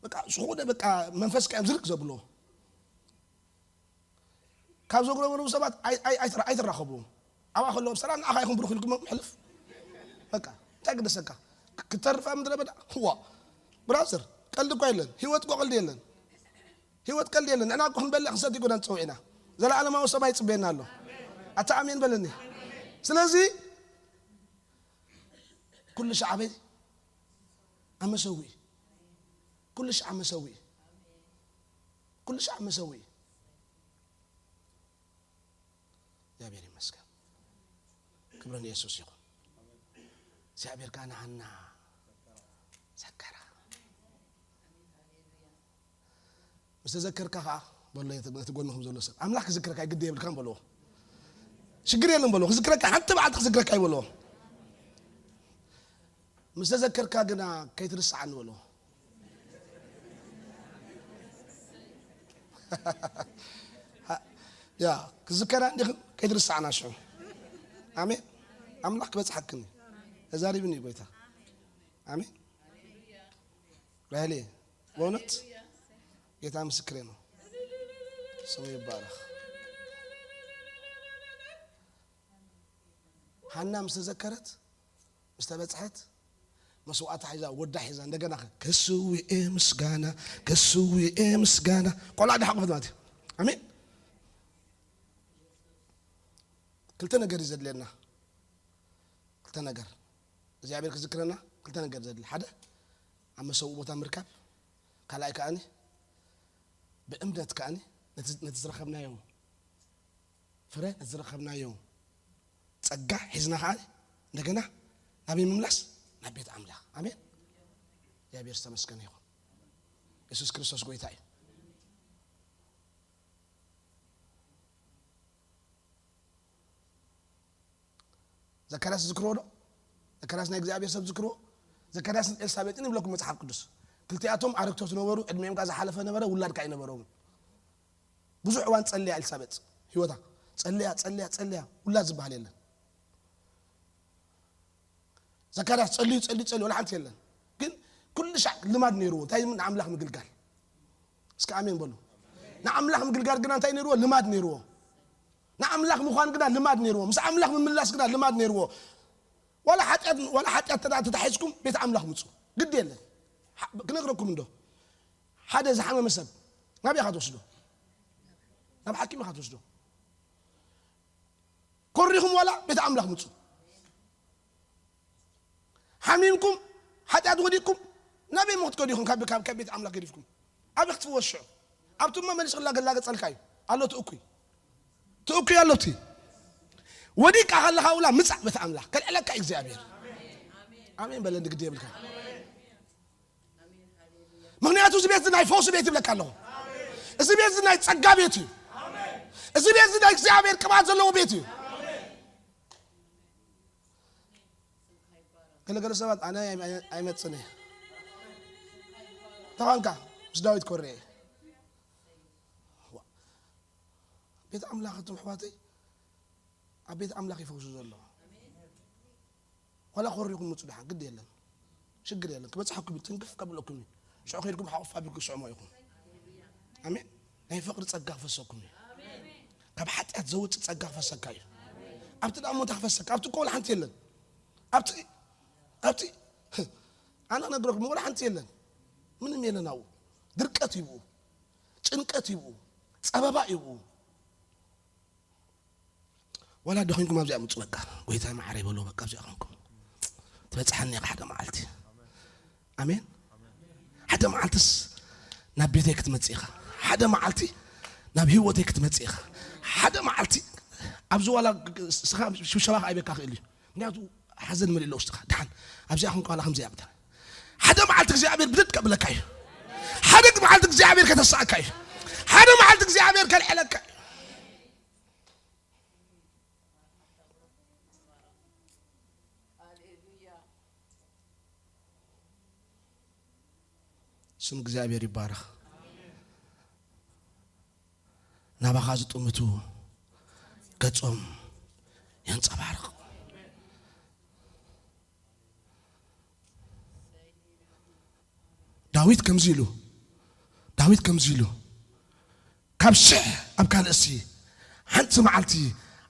በቃ ዝኾነ በቃ መንፈስካ እዮም ዝርቅ ዘብልዎ። ካብ ዘጉረምረሙ ሰባት ኣይ-፣ ኣይ-፣ ኣይትራ-፣ ኣይትራኸብዎም። ኣብኣ ከለዎም ሰላም ንዓኻ ይኹን ብሩኽ ኢልኩሞም ሕልፍ። በቃ እንታይ ግደሰካ? ክ-፣ ክተርፍ ኣብ ምድረ በዳ? ዋ ብራዘር፣ ቀልዲ እኳ የለን። ህይወት እኮ ቀልዲ የለን። ህይወት ቀልዲ የለን። ንሕና እኮ ክንበልዕ ክንሰቲ እኮ ኢና ተጸዊዕና። ዘለኣለማዊ ሰማይ ይጽበየና ኣሎ። ኣታ ኣሜን በለኒ። ስለዚ ኩሉ ሻዕ ኣበይ? ኣብ መሰውኢ። ኩሉ ሻዕ ኣብ መሰውኢ። ኩሉ ሻዕ ኣብ መሰውኢ። እግዚኣብሔር ይመስገን። ክብሪ ንየሱስ ይኹን። እግዚኣብሔር ከኣ ንሃና ዘከራ። ምስ ተዘከርካ ከኣ በሎ፣ ነቲ ጎንኹም ዘሎ ሰብ፣ ኣምላኽ ክዝክረካ ግዲ የብልካን በልዎ። ሽግር የለን በልዎ። ክዝክረካ፣ ሓንቲ መዓልቲ ክዝክረካ እዩ በልዎ። ምስ ተዘከርካ ግና ከይትርስዓኒ በልዎ። ያ፣ ክዝከራ እንዲኽን ከይትርስዓና ሽዑ። ኣሜን። ኣምላኽ ክበጽሓክን እዩ። ተዛሪብኒ እዩ ጎይታ። ኣሜን። ራሄልየ፣ በእውነት ጌታ ምስክሬ ነው። ስሙ ይባረኽ። ሃና ምስ ተዘከረት፣ ምስ ተበጽሐት፣ መስዋዕታ ሒዛ፣ ወዳ ሒዛ፣ እንደገና ከ-፣ ከስውኤ ምስጋና፣ ከስውኤ ምስጋና። ቆልዓ ዳሓቆፈት ማለት እዩ። ኣሜን። ክልተ ነገር እዩ ዘድልየና። ክልተ ነገር። እግዚኣብሔር ክዝክረና ክልተ ነገር ዘድሊ። ሓደ፣ ኣብ መሰውኢ ቦታ ምርካብ። ካልኣይ ከኣኒ፣ ብእምነት ከኣኒ፣ ነቲ፣ ነቲ ዝረኸብናዮ ፍረ፣ ነቲ ዝረኸብናዮ ጸጋ ሒዝና ከኣኒ፣ እንደገና ናበይ ምምላስ? ናብ ቤት ኣምላኽ። ኣሜን። እግዚኣብሔር ዝተመስገነ ይኹን። የሱስ ክርስቶስ ጎይታ እዩ። ዘካርያስ ዝክርዎ ዶ? ዘካርያስ ናይ እግዚኣብሔር ሰብ ዝክርዎ? ዘካርያስን ኤልሳቤጥን ይብለኩም መጽሓፍ ቅዱስ። ክልቲኣቶም ኣረግቶት ነበሩ፣ ዕድሜኦም ከኣ ዝሓለፈ ነበረ፣ ውላድ ከኣ ኣይነበሮምን። ብዙሕ እዋን ጸልያ ኤልሳቤጥ፣ ህይወታ ጸልያ፣ ጸልያ፣ ጸልያ፣ ውላድ ዝበሃል የለን። ዘካርያስ ጸልዩ፣ ጸልዩ፣ ጸልዩ፣ ወላ ሓንቲ የለን። ግን ኩሉ ሻዕ ልማድ ነይርዎ፣ እንታይ? ንኣምላኽ ምግልጋል። እስከ ኣሜን በሉ። ንኣምላኽ ምግልጋል ግና እንታይ ነይርዎ? ልማድ ነይርዎ። ንኣምላኽ ምዃን ግና ልማድ ነይርዎ። ምስ ኣምላኽ ምምላስ ግና ልማድ ነይርዎ። ዋላ ሓጢኣት፣ ዋላ ሓጢኣት ተዳ-፣ ተታሒዝኩም ቤት ኣምላኽ ምጹ። ግዲ የለን። ሓ-፣ ክነግረኩም እንዶ። ሓደ ዝሓመመ ሰብ ናበይ ኢኻ ትወስዶ? ናብ ሓኪም ኢኻ ትወስዶ። ኮሪኹም ዋላ ቤት ኣምላኽ ምጹ። ሓሚምኩም፣ ሓጢኣት ወዲቅኩም፣ ናበይ እሞ ክትከዱ ኢኹም? ካብ፣ ካብ፣ ካብ ቤት ኣምላኽ ገዲፍኩም? ኣበይ ክትፍወስ ሽዑ? ኣብቲ እሞ መሊሱ ክላገ-፣ ላገጸልካ እዩ። ኣሎ እቲ እኩይ። እቲ እኩይ ኣሎ እቲ። ወዲቅካ ከለኻ ውላ ምጻእ ቤት ኣምላኽ። ከልዕለካ እዩ እግዚኣብሔር። ኣሜን በለ፣ እንዲ ግዲ የብልካ። ምኽንያቱ እዚ ቤት ናይ ፈውሲ ቤት ይብለካ ኣለኹ። እዚ ቤት እዚ ናይ ጸጋ ቤት እዩ። እዚ ቤት እዚ ናይ እግዚኣብሔር ቅባት ዘለዎ ቤት እዩ። ገለገለ ሰባት ኣነ ኣይመጽን እየ ተባንካ ምስ ዳዊት ኮሬ ቤት ኣምላኽ እቶም ኣሕዋተይ ኣብ ቤት ኣምላኽ ይፈውሱ ዘሎ። ዋላ ኮሪኹም ምጹ ደሓን ግዲ የለን። ሽግር የለን። ክበጽሐኩም እዩ፣ ትንክፍ ከብለኩም እዩ። ሽዑ ከይድኩም ሓቑፍ ኣቢልኩም ስዕሞ ኢኹም። ኣሜን። ናይ ፍቕሪ ጸጋ ክፈሰኩም እዩ። ካብ ሓጢኣት ዘውጽእ ጸጋ ክፈሰካ እዩ። ኣብቲ ደኣ እሞ እንታይ ክፈሰካ? ኣብቲ እኮ ወላ ሓንቲ የለን። ኣብቲ ኣብቲ ኣነ ክነግረኩም ወላ ሓንቲ የለን። ምንም የለን ኣብኡ። ድርቀት ይብኡ። ጭንቀት ይብኡ። ጸበባ ይብኡ። ዋላ ደኺምኩም ኣብዚኣ ምጹ በቃ። ጎይታይ መዓረይ በሎ በቃ ኣብዚኣ ኾንኩም። ትበጽሓኒ ኢኻ ሓደ መዓልቲ። ኣሜን። ሓደ መዓልትስ ናብ ቤተይ ክትመጽእ ኢኻ። ሓደ መዓልቲ ናብ ህይወተይ ክትመጽእ ኢኻ። ሓደ መዓልቲ ኣብዚ ዋላ ስኻ ሽብሸባ ከኣ ይበካ ክእል እዩ። ምክንያቱ ሓዘን መሊእሎ ውሽጥኻ። ደሓን ኣብዚኣ ኾንካ ዋላ ከምዚኣ ብታ። ሓደ መዓልቲ እግዚኣብሔር ብድድ ከብለካ እዩ። ሓደ መዓልቲ እግዚኣብሔር ከተሳእካ እዩ። ሓደ መዓልቲ እግዚኣብሔር ከልዕለካ እዩ። ስም እግዚኣብሔር ይባረኽ። ናባኻ ዝጥምቱ ገጾም የንጸባርቕ። ዳዊት ከምዚ ኢሉ ዳዊት ከምዚ ኢሉ ካብ ሽሕ ኣብ ካልእሲ ሓንቲ መዓልቲ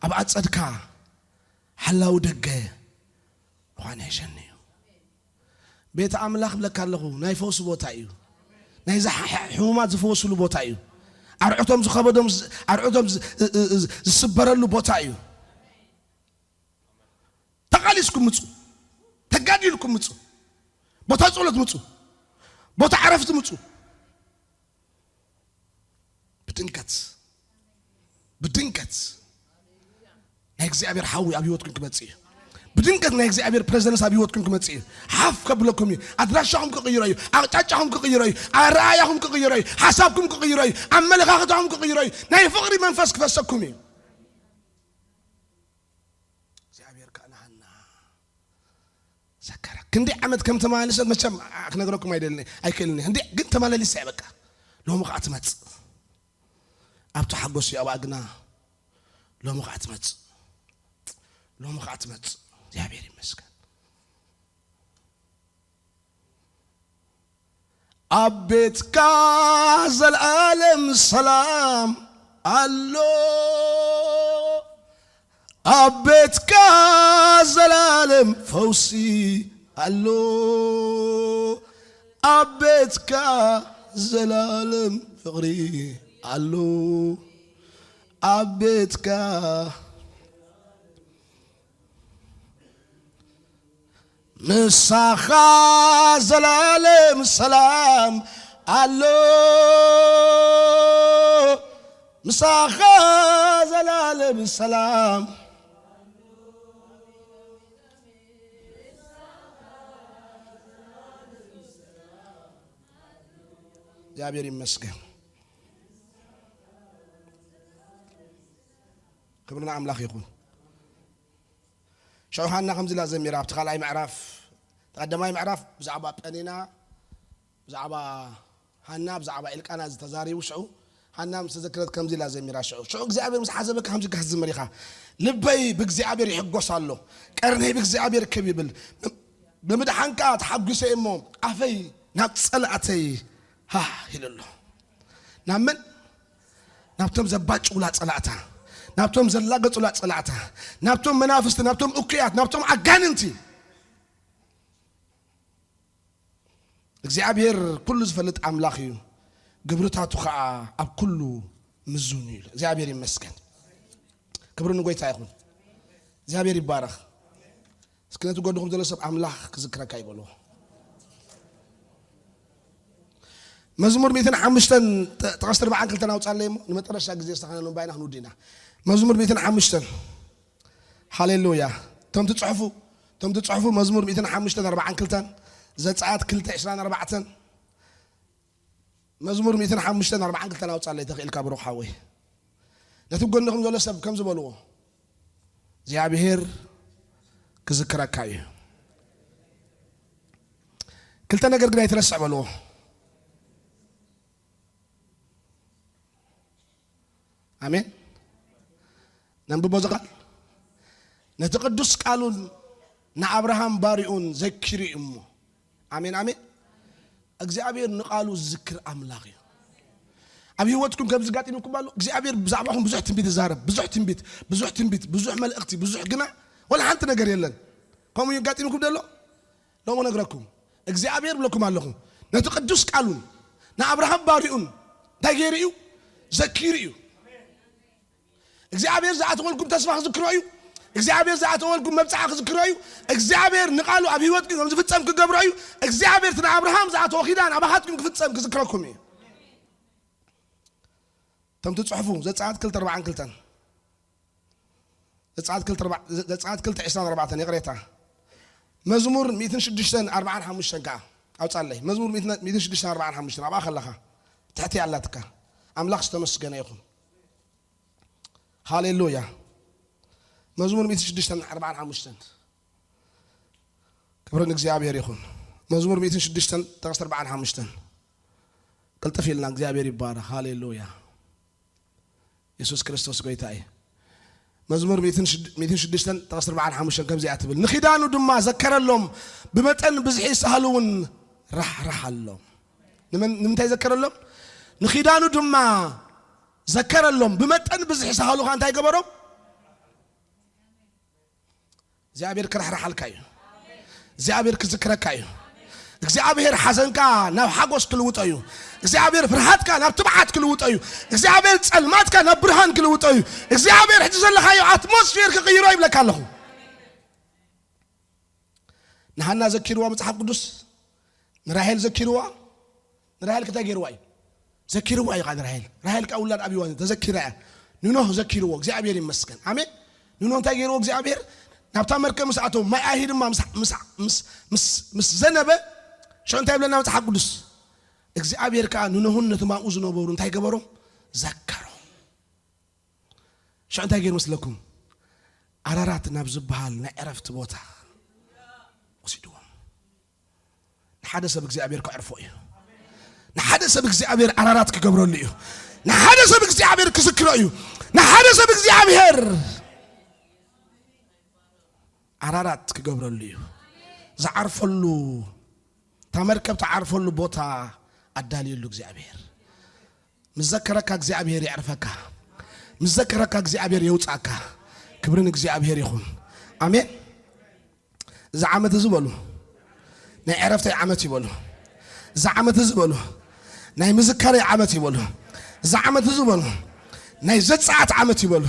ኣብ ኣጸድካ ሓላዊ ደገ ምዃን ይሕሸኒ እዩ። ቤት ኣምላኽ ብለካ ኣለኹ ናይ ፈውሲ ቦታ እዩ። ናይ ዝሓ- ሕሙማት ዝፈወስሉ ቦታ እዩ። ኣርዑቶም ዝኸበዶም ዝ- ኣርዑቶም ዝ- እ- እ- እ- ዝስበረሉ ቦታ እዩ። ተቓሊስኩም ምጹ፣ ተጋዲልኩም ምጹ፣ ቦታ ጸሎት ምጹ፣ ቦታ ዕረፍቲ ምጹ። ብድንገት ብድንገት ናይ እግዚኣብሔር ሓዊ ኣብ ህይወትኩም ክመጽእ እዩ። ብድንገት ናይ እግዚኣብሔር ፕሬዘንስ ኣብ ህይወትኩም ክመጽእ እዩ። ሓፍ ከብለኩም እዩ። ኣድራሻኹም ክቕይሮ እዩ። ኣቕጫጫኹም ክቕይሮ እዩ። ኣረኣያኹም ክቕይሮ እዩ። ሓሳብኩም ክቕይሮ እዩ። ኣመለኻኽታኹም ክቕይሮ እዩ። ናይ ፍቕሪ መንፈስ ክፈሰኩም እዩ። እግዚኣብሔር ከኣ ንሃና ዘከረ። ክንደይ ዓመት ከም ተመላለሰት መቸም ክነግረኩም ኣይደልን ኣይክእልን እየ። ክንደይ ግን ተመላለሰ እያ በቃ። ሎሚ ከኣ ትመጽእ። ኣብቲ ሓጎስ እዩ ኣብኣ ግና ሎሚ ከኣ ትመጽእ። ሎሚ ከኣ ትመጽእ። እግዚኣብሔር ይመስገን። ኣብ ቤትካ ዘልኣለም ሰላም ኣሎ። ኣብ ቤትካ ዘላለም ፈውሲ ኣሎ። ኣብ ቤትካ ዘላለም ፍቕሪ ኣሎ። ኣብ ቤትካ ምሳኻ ዘላለም ሰላም ኣሎ። ምሳኻ ዘላለም ሰላም። እግዚኣብሔር ይመስገን። ክብሪ ንኣምላኽ ይኹን። ሽዑ ሃና ከምዚ ኢላ ዘሚራ ኣብቲ ካልኣይ ምዕራፍ፣ እቲ ቀዳማይ ምዕራፍ ብዛዕባ ጴኒና፣ ብዛዕባ ሃና፣ ብዛዕባ ኤልቃና ዝተዛሪቡ፣ ሽዑ ሃና ምስ ተዘክረት ከምዚ ኢላ ዘሚራ። ሽዑ ሽዑ እግዚኣብሔር ምስ ሓዘበካ ከምዚ ኢልካ ክትዝምር ኢኻ። ልበይ ብእግዚኣብሔር ይሕጎስ ኣሎ፣ ቀርነይ ብእግዚኣብሔር ክብ ይብል፣ ብምድሓንካ ተሓጒሰ እየ እሞ ኣፈይ ናብ ጸላእተይ ሃህ ኢሉ ኣሎ። ናብ መን? ናብቶም ዘባጭውላ ጸላእታ፣ ናብቶም ዘላገጹላ ጸላእታ፣ ናብቶም መናፍስቲ፣ ናብቶም እኩያት፣ ናብቶም ኣጋንንቲ። እግዚኣብሔር ኩሉ ዝፈልጥ ኣምላኽ እዩ፣ ግብርታቱ ኸዓ ኣብ ኩሉ ምዙን እዩ። እግዚኣብሔር ይመስገን። ክብሪ ንጎይታ ይኹን። እግዚኣብሔር ይባረኽ። እስኪ ነቲ ጎድኹም ዘሎ ሰብ ኣምላኽ ክዝክረካ ይበልዎ። መዝሙር ሚእትን ሓሙሽተን ጥ- ጥቕሲ ኣርባዓን ክልተን ኣውጻለይ እሞ ንመጠረሻ ግዜ ዝተኻነ ንባይና ክንውድ ኢና። መዝሙር ሚእትን ሓሙሽተን። ሃሌሉያ። እቶም ትጽሕፉ እቶም ትጽሕፉ መዝሙር ሚእትን ሓሙሽተን ኣርባዓን ክልተን፣ ዘጸኣት ክልተ ዕስራን ኣርባዕተን። መዝሙር ሚእትን ሓሙሽተን ኣርባዓን ክልተን ኣውጻለይ ተኽኢልካ ብሩኽ ሓወይ። ነቲ ጎንኹም ዘሎ ሰብ ከምዚ በልዎ፣ እግዚኣብሔር ክዝክረካ እዩ። ክልተ ነገር ግን ኣይትረስዕ በልዎ። ኣሜን። ነንብቦ እዚ ቃል። ነቲ ቅዱስ ቃሉን ንኣብርሃም ባሪኡን ዘኪሩ እዩ እሞ። ኣሜን፣ ኣሜን። እግዚኣብሔር ንቃሉ ዝዝክር ኣምላኽ እዩ። ኣብ ህይወትኩም ከም ዝጋጢምኩም ኣሎ እግዚኣብሔር ብዛዕባኹም ብዙሕ ትንቢት ይዛረብ። ብዙሕ ትንቢት፣ ብዙሕ ትንቢት፣ ብዙሕ መልእኽቲ፣ ብዙሕ ግና ወላ ሓንቲ ነገር የለን። ከምኡ ይጋጢምኩም ደሎ? ሎሞ ነግረኩም እግዚኣብሔር ብለኩም ኣለኹ። ነቲ ቅዱስ ቃሉን ንኣብርሃም ባሪኡን እንታይ ገይሩ እዩ? ዘኪሩ እዩ። እግዚኣብሔር ዝኣተወልኩም ተስፋ ክዝክሮ እዩ። እግዚኣብሔር ዝኣተወልኩም መብጽዓ ክዝክሮ እዩ። እግዚኣብሔር ንቃሉ ኣብ ህይወትኩም ከም ዝፍጸም ክገብሮ እዩ። እግዚኣብሔር እቲ ንኣብርሃም ዝኣተወ ኪዳን ኣባኻትኩም ክፍጸም ክዝክረኩም እዩ። እቶም ትጽሕፉ ዘጸኣት ክልተ ኣርባዓን ክልተን፣ ዘጸኣት ክልተ ኣርባ-፣ ዘጸኣት ክልተ ዕስራን ኣርባዕተን፣ ይቕሬታ። መዝሙር ሚእትን ሽዱሽተን ኣርባዓን ሓሙሽተን ከኣ ኣውጻለይ። መዝሙር ሚእትን ሽዱሽተን ኣርባዓን ሓሙሽተን ኣብኣ ከለኻ ትሕቲ ኣላትካ። ኣምላኽ ዝተመስገነ ይኹን። ሃሌሉያ። መዝሙር ሚእትን ሽዱሽተን ኣርባዓን ሓሙሽተን። ክብሪ ንእግዚኣብሔር ይኹን። መዝሙር ሚእትን ሽዱሽተን ጥቕሲ ኣርባዓን ሓሙሽተን። ቅልጥፍ ኢልና እግዚኣብሔር ይባረኽ። ሃሌሉያ። የሱስ ክርስቶስ ጎይታ እዩ። መዝሙር ሚእትን ሽዱሽተን ጥቕሲ ኣርባዓን ሓሙሽተን ከምዚኣ ትብል፣ ንኺዳኑ ድማ ዘከረሎም፣ ብመጠን ብዝሒ ሳህሉ እውን ራሕራሓሎም። ንመን-፣ ንምንታይ ዘከረሎም? ንኺዳኑ ድማ ዘከረሎም፣ ብመጠን ብዝሒ ሳህሉ ኸኣ እንታይ ገበሮም? እግዚኣብሔር ክራሕርሓልካ እዩ። እግዚኣብሔር ክዝክረካ እዩ። እግዚኣብሔር ሓዘንካ ናብ ሓጎስ ክልውጦ እዩ። እግዚኣብሔር ፍርሃትካ ናብ ትብዓት ክልውጦ እዩ። እግዚኣብሔር ጸልማትካ ናብ ብርሃን ክልውጦ እዩ። እግዚኣብሔር ሕጂ ዘለኻዮ ኣትሞስፌር ክቕይሮ ይብለካ ኣለኹ። ንሃና ዘኪርዋ መጽሓፍ ቅዱስ፣ ንራሄል ዘኪርዋ። ንራሄል ክታይ ገይርዋ እዩ? ዘኪርዋ እዩ ኸዓ ንራሄል። ራሄል ከኣ ውላድ ኣብይዋ ተዘኪራ እያ። ንኖህ ዘኪርዎ፣ እግዚኣብሔር ይመስገን። ኣሜን። ንኖህ እንታይ ገይርዎ እግዚኣብሔር? ናብታ መርከብ ምስ ኣተው፣ ማይ ኣይሂ ድማ ምስ፣ ምስ፣ ምስ፣ ምስ፣ ምስ ዘነበ፣ ሽዑ እንታይ ይብለና መጽሓፍ ቅዱስ? እግዚኣብሔር ከኣ ንኖህን ነቶም ኣብኡ ዝነበሩ እንታይ ገበሮም? ዘከሮም። ሽዑ እንታይ ገይሩ መስለኩም? ኣራራት ናብ ዝበሃል ናይ ዕረፍቲ ቦታ ወሲድዎም። ንሓደ ሰብ እግዚኣብሔር ከዕርፎ እዩ። ንሓደ ሰብ እግዚኣብሔር ኣራራት ክገብረሉ እዩ። ንሓደ ሰብ እግዚኣብሔር ክዝክሮ እዩ። ንሓደ ሰብ እግዚኣብሔር ኣራራት ክገብረሉ እዩ። ዝዓርፈሉ፣ እታ መርከብ ትዓርፈሉ ቦታ ኣዳልየሉ እግዚኣብሔር። ምስ ዘከረካ እግዚኣብሔር የዕርፈካ። ምስ ዘከረካ እግዚኣብሔር የውጻእካ። ክብሪ ንእግዚኣብሔር ይኹን። ኣሜን። እዚ ዓመት እዚ በሉ፣ ናይ ዕረፍተይ ዓመት ይበሉ። እዚ ዓመት እዚ በሉ፣ ናይ ምዝካረይ ዓመት ይበሉ። እዚ ዓመት እዚ በሉ፣ ናይ ዘጸኣት ዓመት ይበሉ።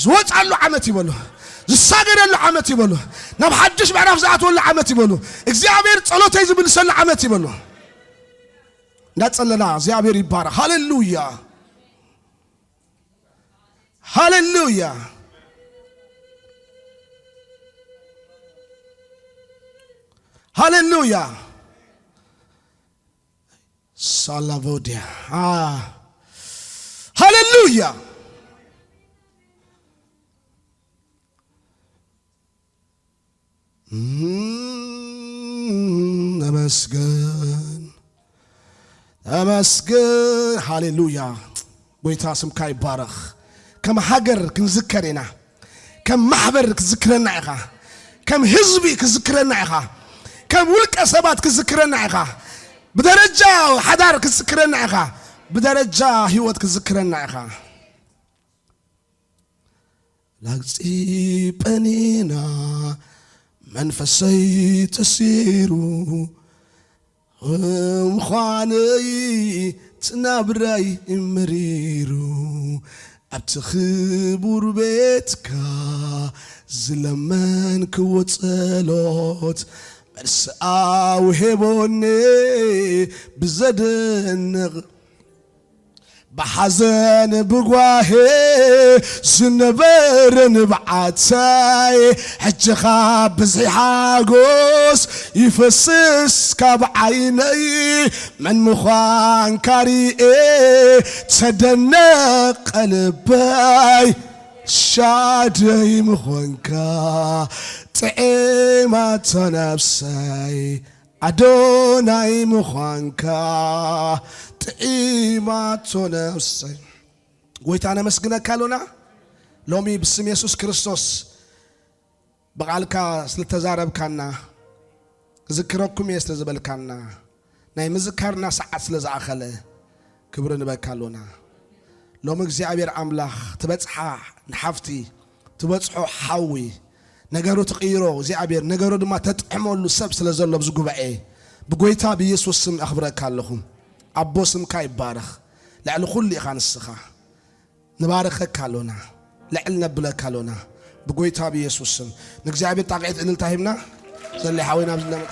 ዝወጻሉ ዓመት ይበሉ። ዝሳገደሉ ዓመት ይበሉ። ናብ ሓድሽ ምዕራፍ ዝኣትወሉ ዓመት ይበሉ። እግዚኣብሔር ጸሎተይ ዝምልሰሉ ዓመት ይበሉ። እንዳጸለላ እግዚኣብሔር ይባረኽ። ሃሌሉያ። ሃሌሉያ። ሃሌሉያ። ሳላቮዲያ። አ፣ ሃሌሉያ። እም፣ ተመስገን፣ ተመስገን። ሃሌሉያ። ጎይታ ስምካ ይባረኽ። ከም ሃገር ክንዝከር ኢና። ከም ማሕበር ክትዝክረና ኢኻ። ከም ህዝቢ ክትዝክረና ኢኻ። ከም ውልቀ ሰባት ክትዝክረና ኢኻ። ብደረጃ ሓዳር ክትዝክረና ኢኻ። ብደረጃ ህይወት ክትዝክረና ኢኻ። ላግጺ ጸኒና መንፈሰይ ተሲሩ፣ ምዃነይ እቲ ናብራይ መሪሩ፣ ኣብቲ ክቡር ቤትካ ዝለመንክዎ ጸሎት መልሲ ኣውሄቦኒ ብዘደንቕ ብሓዘን ብጓሄ ዝነበረ ንብዓተይ፣ ሕጂ ኻብ ብዝሒ ሓጎስ ይፈስስ ካብ ዓይነይ። መን ምዃንካ ርኤ ተደነቐ ልበይ፣ ሻደይ ምዃንካ ጥዒማቶ ነፍሰይ። ኣዶናይ ምዃንካ ጥዒማቶ ነፍሰይ። ጎይታ ነመስግነካ ኣሎና። ሎሚ ብስም የሱስ ክርስቶስ ብቓልካ ስለተዛረብካና፣ ክዝክረኩም እየ ስለ ዝበልካና፣ ናይ ምዝካርና ሰዓት ስለ ዝኣኸለ ክብሪ ንበካ ኣሎና። ሎሚ እግዚኣብሔር ኣምላኽ ትበጽሓ ንሓፍቲ፣ ትበጽሖ ሓዊ፣ ነገሩ ትቕይሮ እግዚኣብሔር፣ ነገሩ ድማ ተጥዕመሉ ሰብ ስለ ዘሎ ኣብዚ ጉባኤ፣ ብጎይታ ብየሱስ ስም ኣኽብረካ ኣለኹ። ኣቦ ስምካ ይባረኽ። ልዕሊ ኩሉ ኢኻ ንስኻ። ንባረኸካ ኣሎና። ልዕል ነብለካ ኣሎና። ብጎይታ ብየሱስ ስም ንእግዚኣብሔር ጣቕዒት እልልታ ሂብና። ዘለ ሓወይና ኣብዚ እናመጣ